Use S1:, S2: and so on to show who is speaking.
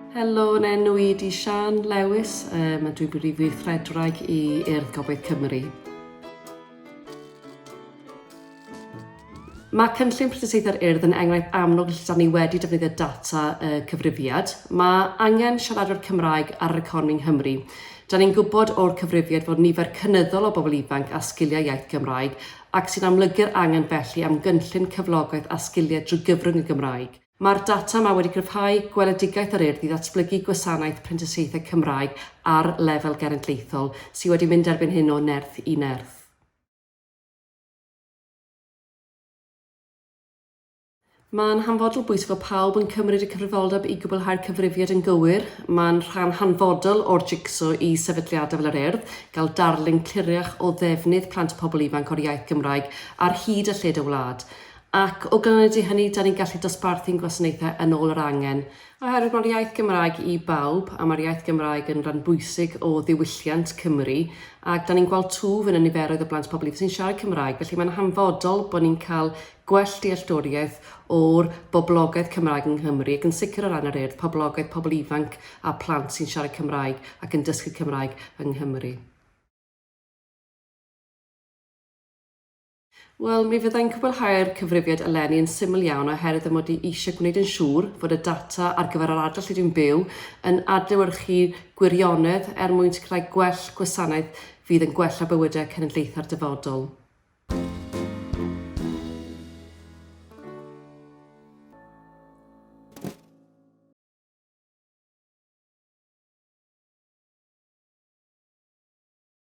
S1: Helo, yn enw i ydi Siân Lewis, um, a dwi'n brif weithredwraig i Urdd Gobaith Cymru. Mae cynllun prentisiaethau'r Urdd yn enghraifft amlwg lle da ni wedi defnyddio data y cyfrifiad. Mae angen siaradwyr Cymraeg ar yr economi yng Nghymru. Da ni'n gwybod o'r cyfrifiad fod nifer cynyddol o bobl ifanc â sgiliau iaith Gymraeg ac sy'n amlygu'r angen felly am gynllun cyflogaeth a sgiliau drwy gyfrwng y Gymraeg. Mae'r data yma wedi cryfhau gweledigaeth yr Urdd i ddatblygu gwasanaeth prentisiaethau Cymraeg ar lefel genedlaethol, sydd wedi mynd erbyn hyn o nerth i nerth. Mae'n hanfodol bwysig fod pawb yn cymryd y cyfrifoldeb i gwblhau'r cyfrifiad yn gywir. Mae'n rhan hanfodol o'r jig-so i sefydliadau fel yr Urdd gael darlun cliriach o ddefnydd plant a phobl ifanc o'r iaith Gymraeg ar hyd a lled y wlad. Ac o ganlyniad i hynny, 'da ni'n gallu dosbarthu'n gwasanaethau yn ôl yr angen. Oherwydd mae'r iaith Gymraeg i bawb, a mae'r iaith Gymraeg yn rhan bwysig o ddiwylliant Cymru, ac 'da ni'n gweld twf yn y niferoedd o blant a pobl ifanc sy'n siarad Cymraeg, felly mae'n hanfodol bod ni'n cael gwell dealltwriaeth o'r boblogaeth Cymraeg yng Nghymru, ac yn sicr o ran yr Urdd, poblogaeth pobl ifanc a phlant sy'n siarad Cymraeg ac yn dysgu Cymraeg yng Nghymru. Wel, mi fydda i'n cwblhau'r cyfrifiad eleni yn syml iawn oherwydd fy mod i eisiau gwneud yn siŵr fod y data ar gyfer yr ardal lle dwi'n byw yn adlewyrchu gwirionedd er mwyn sicrhau gwell gwasanaeth fydd yn gwella bywydau cenedlaethau'r dyfodol.